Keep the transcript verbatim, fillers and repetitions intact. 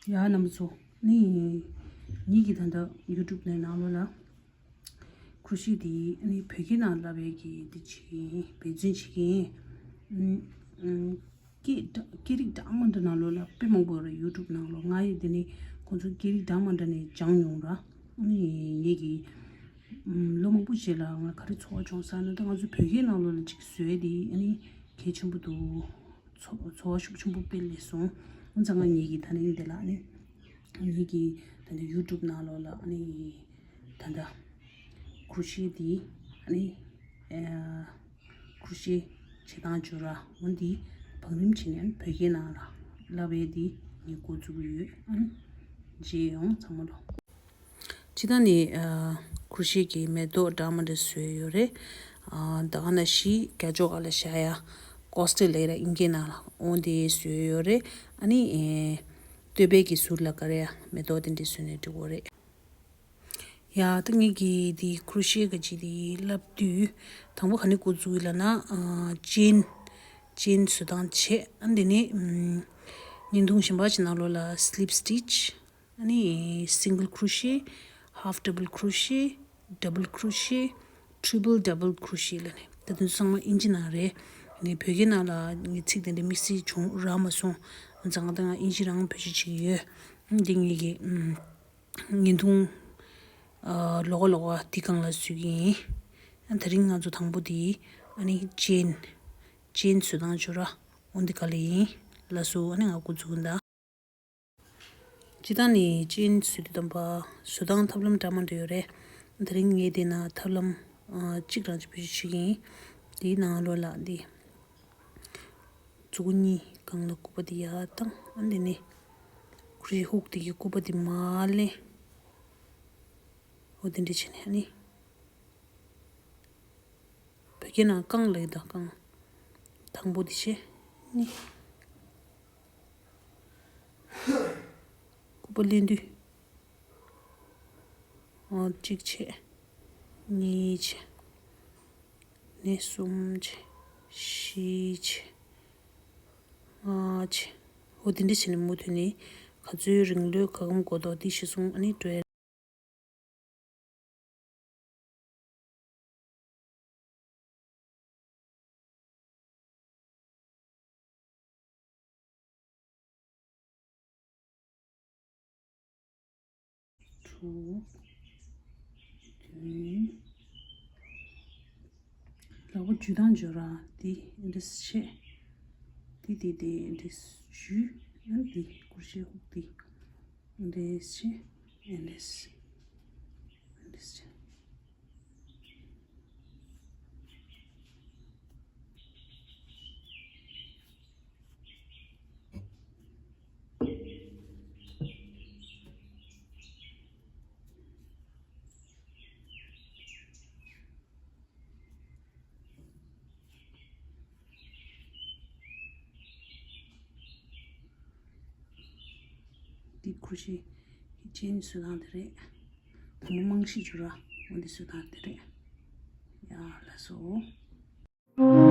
ཡ་རྣམ་པ་ཚོ། ནི་ངེད་ཀྱི་ད་ལྟ་ཡུ་ཊུབ་ནས་ནང་ལོགས་ལ་ཁུ་ཤི་དེ་ནི་བོད་སྐད་ནང་ལབ་པའི་གི་དེ་བྱེད་ཀྱི་ཡིན། འབད་བརྩོན་བྱེད་ཀྱི་ཡིན། ཨུམ། ཨུམ། སྐད་སྐད་རིགས་འདྲ་མི་འདྲ་ནང་ལོགས་ལ་དཔེ་མང་པོ་རེད། ཡུ་ཊུབ་ནང་ལོགས་ང་ཡི་དེ་ནི་ཁོང་ཚོ་སྐད་རིགས་འདྲ་མི་འདྲ་ནས་སྦྱངས་མྱོང་ར། ནི་ངེད་ཀྱི་ཨུམ། ལོ་མང་པོ་རྗེས་ལ་ང་ག་རེ་ཚོར་བ་བྱུང་ཟེར་ན། ད་ང་ཚོ་བོད་སྐད་ནང་ལོགས་ལ་ཅིག་བཟོས་དེ་ཨ་ནི་གལ་ཆེན་པོ་འདུག་ཚོ་ཚོར་བ་ཤུགས་ཆེན་པོ་དཔེ་སླེབས་སོང་། འོན་ཀྱང་ང་ངེད་ཀྱི་ད་ནི་འདི་ལ་ཨ་ནི་ངེད་ཀྱི་ད་ནི་ཡུ་ཊུབ་ནང་ལོགས་ལ་ཨ་ནི་ད་ལྟ་ཁུ་ཤི་དེ་ཨ་ནི་ཨ། ཁུ་ཤི་བྱེད་སྟངས་བརྗོད་ར་འོ་འདི་བང་རིམ་བྱས་ནས་བོད་སྐད་ནང་ལ་ལབ་པའི་འདི་ངས་འགོ་འཛུགས་ཀྱི་ཡོད། ཨ་ནི་མཇལ་ཡོང་ཚང་མ་ལོ། སྤྱིར་བཏང་ནི་ཨ། ཁུ་ཤི་གི་མེ་ཏོག་འདྲ་མི་འདྲ་བཟོས་ཡོད་རེད། ཨ། ད་ག་ནང་བཞིན་རྒྱ་ཅོག་ག་ལ་བཞག་ཡ་ཀོ་སི་ཊི་ལབ་ཡ་ཨིན་སྐད་ནང་ལ་འོ་འདི་བཟོས་ཡོད་རེད། ཨ་ནི་ཨེ། བསྟོད་པའི་གི་ཟུར་ལ་ག་རེ་ཡ་མེ་ཏོག་དེ་འདྲ་བཟོས་ནས་འབྲི་དགོས་རེད། ཡ། ད་ངེད་ཀྱིས་འདི་ཁུ་ཤི་ག་ཅི་འདི་ལབ་དུས་དང་པོ་ག་ནས་འགོ་བཙུགས་ཡིན་ལབ་ན། ཨ། ཅེན། ཅེན་བཟོ་སྟངས་བྱས། ཨ། འདི་ནས་ཨམ། བརྙན་ཐུང་གཞན་པ་ཅིག་ནང་ལོགས་ལ་སི་ལིབ་སི་ཊི་ཆི། ཨ་ནི་སིང་གལ་ཁུ་ཤི། ཧཱཕ་ཌབ་བལ་ཁུ་ཤི། ཌབ་བལ་ཁུ་ཤི། ཊི་རི་པལ་ཌབ་བལ་ཁུ་ཤི་ལབ་ནས། ད་དེ་ཚོ་ཚང་མ་ཨིན་ཇི་ནང་རེད། ཨ་ནི་བོད་སྐད་ནང་ལ་ངས་ཚིག་དེ་འདྲ་དམིགས་བསལ་བྱུང་རག་མ་སོང་། འོན་ཀྱང་ད་ང་ཨིན་ཇི་རང་བེད་སྤྱོད་བྱེད་ཀྱི་ཡོད། འདི་ངེད་ཀྱི་ཨམ། བརྙན་ཐུང་། ཨ། ལོགས་ཀ་ལོགས་ཀ་འདི་སྒང་ལ་བཟོ་གི་ཡིན། ཨ། དེ་རིང་ང་ཚོ་དང་པོ་འདི་ཨ་ནི་ཅེན། ཅེན་བཟོ་སྟངས་བརྗོད་ར་འོ་འདི་ག་ལ་ཡིན། ལགས་སོ། ཨ་ནི་ང་འགོ་འཛུགས་ཡིན་ད། སྤྱིར་བཏང་ནི་ཅེན་བཟོ་དུས་དང་པོ་བཟོ་སྟངས་ཐབས་ལམ་འདྲ་མི་འདྲ་ཡོད་རེད། དེ་རིང་ངས་དེ་ན་ཐབས་ལམ་ཨ། གཅིག་རང་ཅིག་བེད་སྤྱོད་བྱེད་ཀྱི་ཡིན། དེའི་ནང་ལོགས་ལ་འདི། མཛུ་གུ་གཉིས་སྒང་ལ་སྐུད་པ་དེ་ཡར་བཏང་། ཨ། འདི་ནས་ཁུ་ཤི་ཧུག་དེ་གི་སྐུད་པ་དེ་མར་ལེན། འོ་དེ་འདྲ་བྱས་ནས་ཨ་ནི། བོད་སྐད་ནང་རྐང་ལབ་ཀྱི་ད་རྐང་། དང་པོ་དེ་བྱས་ནི། སྐུད་པ་ལེན་དུས། འོ། གཅིག་བྱས། གཉིས་བྱས། ནས་གསུམ་བྱས། བཞི་བྱས། ལྔ་བྱས། འོ་དེ་འདྲ་བྱས་ནས་མུ་མཐུད་ནས་ག་ཚོད་རིང་ལོས་ག་གམ་འགོར་དོ་དེ་གཞིར་བཟུང་ཨ་ནི་འགྲོ་ཡ། དྲུག་བདུན། ལག་པ་འཇུ་སྟངས་འཇོག་ར། འདི་འདི་འདྲས་བྱས། འདི་འདི་འདི་འདྲས་འཇུ། ཨ། འདི་ཀུ་ཤི་ཧུག་འདི་འདི་འདྲས་བྱས། འདི་འདྲས་འདི་འདྲས་བྱས། འདི་ཁུ་ཤི་ཅེན་བཟོ་སྟངས་དེ་རེད། དང་པོ་རྨང་གཞི་བྱོས་ར། འོ་འདི་བཟོ་སྟངས་དེ་རེད། ཡ། ལགས་སོ།